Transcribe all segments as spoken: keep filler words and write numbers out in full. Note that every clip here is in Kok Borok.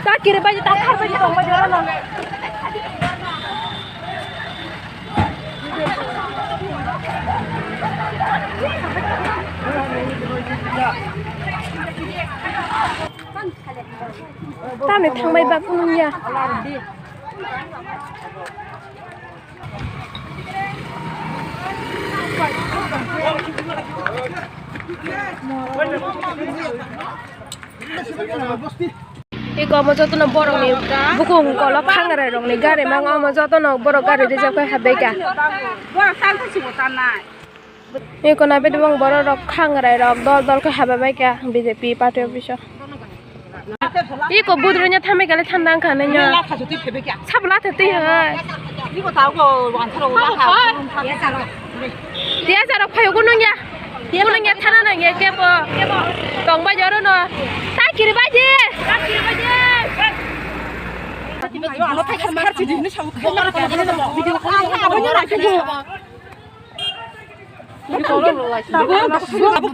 Ta kiri bai, ta khar bai tong bai jora no. Tamni thangbai ba kunung ya. Eko omo jotono borokni bukung kolok khangarai rokni gari mang omo jotono borok gari rijak bai habegya. Eko naibedi bong borok rok khangarai rok dol dol khe habegbaikha B J P party office o. Iko budrwino thamwi kale thanda wngkha nini. Sabo latha twi hai. Tiya jarok phaio kunung ya. Kunung ya thana nang ya kebo. Tong bai joro no. Ta kiri bai di. Abo ni laki bo. Tabuk, tabuk,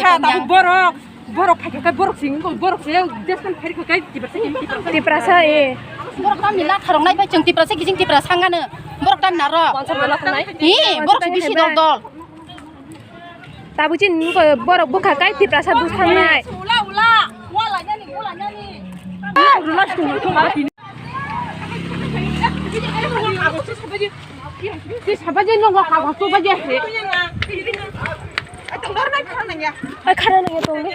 tabuk borok, borok phai khe borok sing, borok se deskan phai khe Tiprasa, Tiprasa. Tiprasa, eh. Borok tamni latharok nai bai chwng Tiprasa, kijing Tiprasa sangano. Borok tamni narok. Wansar dala thanai. Eh, borok se bisi dol dol. Tabuk chini borok bwkha kai Tiprasa bwskangnai. Ula, ula, ula nani, ula nani. Ai, khana nangya tong de.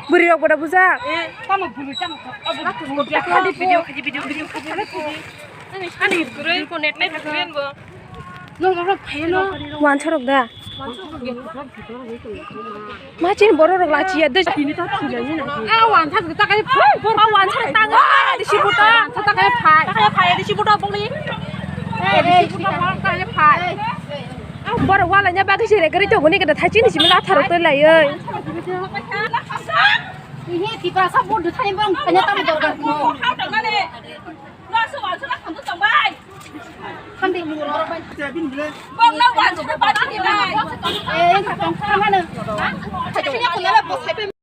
Bwrwi rok boda bujak. Wansarok da. Ma chini borok rok lachiya de. A wansarok ta kai phai. A wansarok ta kai de sibuta. Wansarok ta kai phai. Ta kai phai de sibuta bongni. Borok wala nya bagwi se regari to guni kada thachini simi latharok to lai oi. Ini Tiprasa bodu thani bong tanya tamu dorgar ko. Hamdi. Bong na wansuk ba ni bai. Eh, tong thamano. Thachini ko na bo sai.